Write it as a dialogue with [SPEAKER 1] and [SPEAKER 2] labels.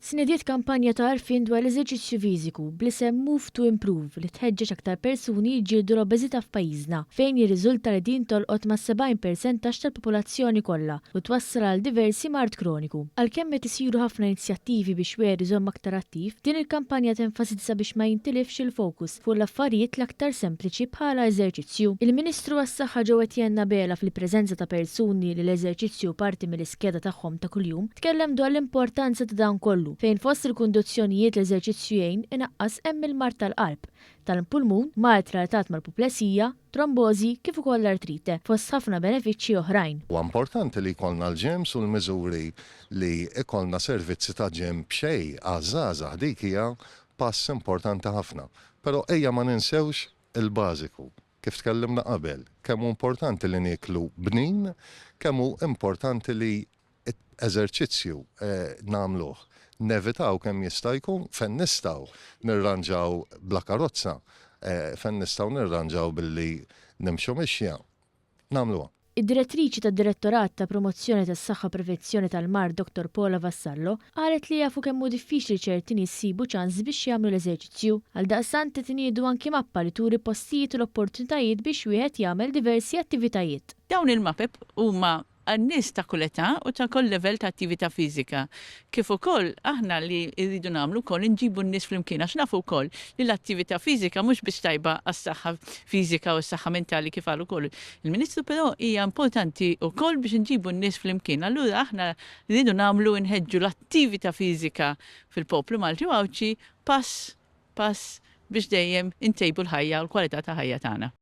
[SPEAKER 1] Tnediet kampanja ta' għarfien dwar l-eżerċizzju fiżiku bl-isem Move to Improve li tħeġġeġ aktar persuni jiġġieldu l-obeżità f'pajjiżna, fejn jirriżulta li din tolqot mas-70 persentaġġ tal-popolazzjoni kollha u twassal għal diversi mard kroniku. Għalkemm qed isiru ħafna inizjattivi biex wieħed iżomm aktar attiv, din il-kampanja tenfasizza biex ma jintilifx il-fokus fuq l-affarijiet l-aktar sempliċi bħala eżerċizzju. Il-Ministru għas-Saħħa Joe Etienne Abela fil-preżenza ta' persuni li l-eżerċizzju hu parti mill-iskeda tagħhom ta' kuljum, tkellem dwar l-importanza ta' dan kollu, fejn fost il-kundizzjonijiet l-eżerċizzju jgħin inaqqas hemm il-mard tal-qalb, tal-pulmun, mard relatat mal-puplesija, trombożi kif ukoll l-artrite, fost ħafna benefiċċji oħrajn.
[SPEAKER 2] Huwa importanti li jkollna l-gyms u l-miżuri li jkollna servizzi ta' gym b'xejn għaż-żgħażagħ dik hija pass importanti ħafna. Però ejja ma ninsewx il-bażiku, kif tkellimna qabel, kemm hu importanti li nieklu bnin, kemm hu importanti li eżerċizzju nagħmluh. Nevitaw kemm jista' jkun fejn nistgħu nirranġaw bla karozza, fejn nistgħu nirranġaw billi nimxu mixja, nagħmluha.
[SPEAKER 1] Id-Direttriċi tad-Direttorat ta' Promozzjoni tas-Saħħa u Prevenzjoni tal-Mard Dottor Paula Vassallo qalet li jafu kemm hu diffiċli ċerti nies isibu ċans biex jagħmlu l-eżerċizzju. Għaldaqstant qed iniedu anki mappa li turi postijiet u l-opportunitajiet biex wieħed jagħmel diversi attivitajiet.
[SPEAKER 3] Dawn il-mapep huma għan-nies ta' kull età u ta' kull livell ta' attività fiżika. Kif ukoll aħna li rridu nagħmlu wkoll inġibu n-nies flimkien għax nafu wkoll li l-attività fiżika mhux biss tajba għas-saħħa fiżika u s-saħħa mentali kif qal ukoll il-Ministru, però hija importanti wkoll biex inġibu n-nies flimkien. Allura aħna rridu nagħmlu nħeġġu l-attività fiżika fil-poplu Malti u Għawdxi pass pass biex dejjem intejbu l-ħajja u l-kwalità ta' ħajja tagħna.